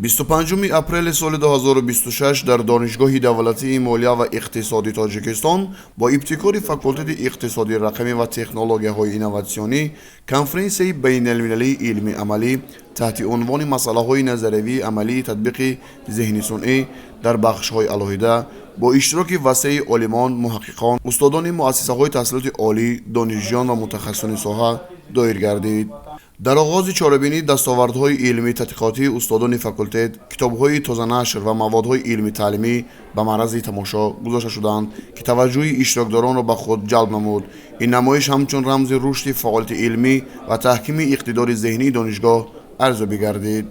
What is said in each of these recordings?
25 апрели соли 2026 дар Донишгоҳи давлатии молия ва иқтисоди Тоҷикистон бо ибтикори факултети иқтисоди рақамӣ ва технологияҳои инноватсионӣ конференсияи байналмилалии илмии амалӣ таҳти унвони «Масъалаҳои назариявии амалии татбиқи зеҳни сунъӣ дар бахшҳои алоҳида» бо иштироки васеи олимон, муҳаққиқон, устодони муассисаҳои таҳсилоти олӣ, донишҷӯён ва мутахассисони соҳа доир гардид. Дар оғози чорабинӣ дастовардҳои илмии тадқиқотии устодони факултет, китобҳои тозанашр ва маводҳои илмӣ таълимӣ ба маърази тамошо гузошта шуданд, ки таваҷҷӯҳи иштирокдоронро ба худ ҷалб намуд. Ин намоиш ҳамчун рамзи рушди фаъолияти илмӣ ва таҳкими иқтидори зеҳнии донишгоҳ арзёбӣ гардид.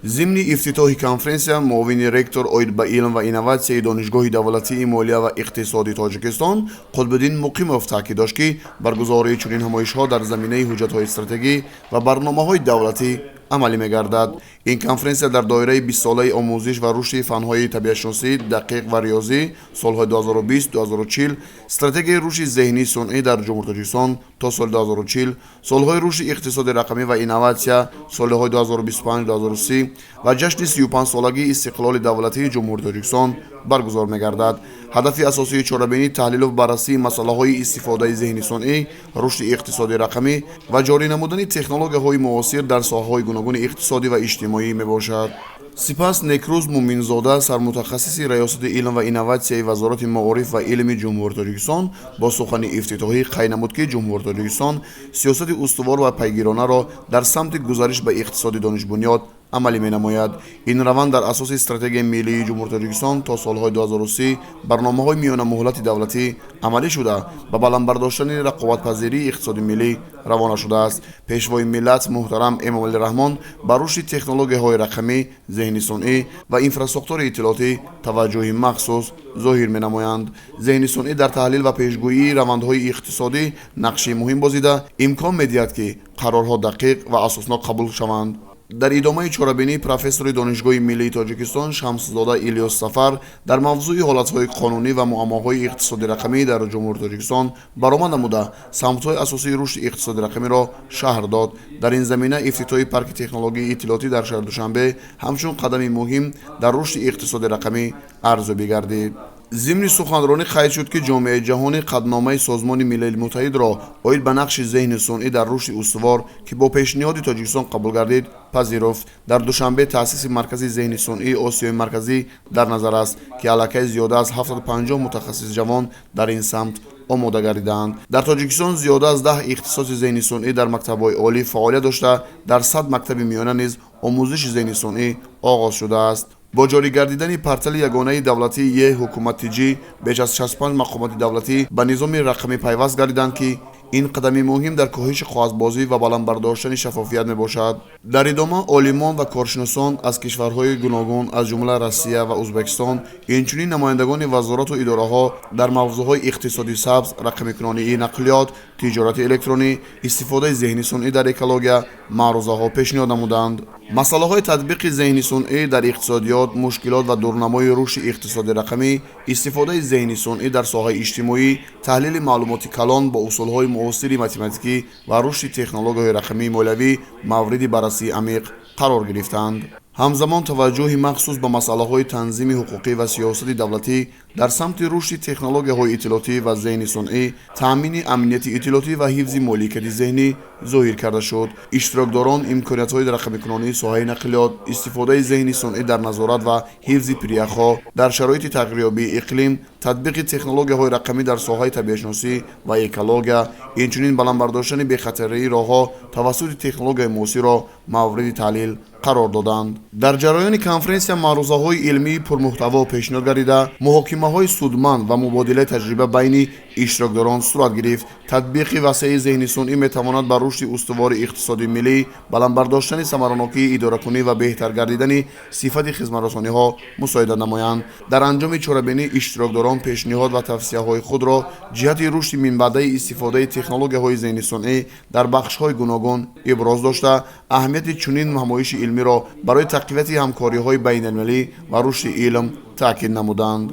Зимни ифтитоҳи конференсия муовини ректор оид ба илм ва инноватсияи Донишгоҳи давлатии молия ва иқтисоди Тоҷикистон Қутбиддин Муқимов таъкид дошт, ки баргузории чунин ҳамоишҳо дар заминаи ҳуҷҷатҳои стратегӣ ва барномаҳои давлатӣ амалӣ мегардад. Ин конференсия дар доираи 20-солаи омӯзиш ва рушди фанҳои табиатшиносӣ, дақиқ ва риёзӣ солҳои 2020-2040, стратегияи рушди зеҳнии сунъӣ дар Ҷумҳури Тоҷикистон то соли 2040, солҳои рушди иқтисоди рақамӣ ва инноватсия солҳои 2025-2030 ва ҷашни 35-солагии истиқлоли давлатии Ҷумҳури Тоҷикистон баргузор мегардад. Ҳадафи асосии чорабинӣ таҳлилу баррасии масъалаҳои истифодаи зеҳни сунъӣ, рушди иқтисоди рақамӣ ва ҷорӣ намудани технологияҳои муосир дар соҳаҳои гуногуни иқтисодӣ ва иҷтимоӣ мебошад. Сипас Некрӯз Муминзода, сармутахассиси Раёсати илм ва инноватсияи Вазорати маориф ва илми Ҷумҳури Тоҷикистон, бо сухани ифтитоҳӣ қайд намуд, ки Ҷумҳури Тоҷикистон сиёсати устувор ва пайгиронаро дар самти гузариш ба иқтисоди донишбунёд амалӣ менамояд. Ин раванд дар асоси Стратегияи миллии Ҷумҳури Тоҷикистон то солҳои 2030, барномаҳои миёнамуҳлати давлатӣ амалӣ шуда, ба баланд бардоштани рақобатпазирии иқтисоди миллӣ равона шудааст. Пешвои миллат муҳтарам Эмомалӣ Раҳмон ба рушди технологияҳои рақамӣ, зеҳни сунъӣ ва инфрасохтори иттилоотӣ таваҷҷӯҳи махсус зоҳир менамоянд. Зеҳни сунъӣ дар таҳлил ва пешгӯии равандҳои иқтисодӣ нақши муҳим бозида, имкон медиҳад, ки қарорҳо дақиқ ва асоснок қабул шаванд. Дар идомаи чорабинӣ профессори Донишгоҳи миллии Тоҷикистон Шамсзода Илёс Сафар дар мавзӯи ҳолатҳои қонунӣ ва муаммоҳои иқтисоди рақамӣ дар Ҷумҳури Тоҷикистон баромад намуда, самтҳои асосии рушди иқтисоди рақамиро шарҳ дод. Дар ин замина ифтитоҳи парки технологияи иттилоотӣ дар шаҳри Душанбе ҳамчун қадами муҳим дар рушди иқтисоди рақамӣ арзёбӣ гардид. Зимни суханронӣ қайд шуд, ки ҷомеаи ҷаҳонӣ қатъномаи Созмони Милали Муттаҳидро оид ба нақши зеҳни сунъӣ дар рушди устувор, ки бо пешниҳоди Тоҷикистон қабул гардид, пазируфт. Дар Душанбе таъсиси маркази зеҳни сунъии Осиёи Марказӣ дар назар аст, ки аллакай зиёда аз 750 мутахассиси ҷавон дар ин самт омода гардидаанд. Дар Тоҷикистон зиёда аз 10 ихтисоси зеҳни сунъӣ дар мактабҳои олӣ фаъолият дошта, дар 100 мактаби миёна низ омӯзиши зеҳни сунъӣ оғоз шудааст. Бо ҷорӣ гардидани портали ягонаи давлатии е-ҳукумат тж беш аз 65 мақомоти давлатӣ ба низоми рақамӣ пайваст гардиданд, ки ин қадами муҳим дар коҳиши коғазбозӣ ва баланд бардоштани шаффофият мебошад. Дар идома олимон ва коршиносон аз кишварҳои гуногун, аз ҷумла Россия ва Ӯзбекистон, инчунин намояндагони вазорату идораҳо дар мавзӯъҳои иқтисоди сабз, рақамикунонии нақлиёт, тиҷорати электронӣ, истифодаи зеҳни сунъӣ дар экология маърузаҳо пешниҳод намуданд. Масъалаҳои татбиқи зеҳни сунъӣ дар иқтисодиёт, мушкилот ва дурнамои рушди иқтисоди рақамӣ, истифодаи зеҳни сунъӣ дар соҳаи иҷтимоӣ, таҳлили маълумоти калон бо усулҳои муосири математикӣ ва рушди технологияҳои рақамии молиявӣ мавриди баррасии амиқ қарор гирифтанд. Ҳамзамон таваҷҷӯҳи махсус ба масъалаҳои танзими ҳуқуқӣ ва сиёсати давлатӣ дар самти рушди технологияҳои иттилоотӣ ва зеҳни сунъӣ, таъмини амнияти иттилоотӣ ва ҳифзи моликияти зеҳнӣ зоҳир карда шуд. Иштирокдорон имкониятҳои рақамикунонии соҳаи нақлиёт, истифодаи зеҳни сунъӣ дар назорат ва ҳифзи пиряхҳо дар шароити тағйирёбии иқлим, татбиқи технологияҳои рақамӣ дар соҳаи табиатшиносӣ ва экология, инчунин баланд бардоштани бехатарии роҳҳо тавассути технологияи муосирро мавриди таҳлил қарор доданд. Дар ҷараёни конференсия маърузаҳои илмии пурмуҳтаво пешниҳод гардида, муҳокимаҳои судманд ва мубодилаи таҷриба байни иштирокдорон сурат гирифт. Татбиқи васеи зеҳни сунъӣ метавонад ба рушди устувори иқтисоди миллӣ, баланд бардоштани самаранокии идоракунӣ ва беҳтар гардидани сифати хизматрасониҳо мусоидат намоянд. Дар анҷоми чорабинӣ иштирокдорон пешниҳод ва тавсияҳои худро ҷиҳати рушди минбаъдаи истифодаи технологияҳои зеҳни сунъӣ дар бахшҳои гуногун иброз дошта, аҳамияти чунин ҳамоиши илмиро барои тақвияти ҳамкориҳои байналмилалӣ ва рушди илм таъкид намуданд.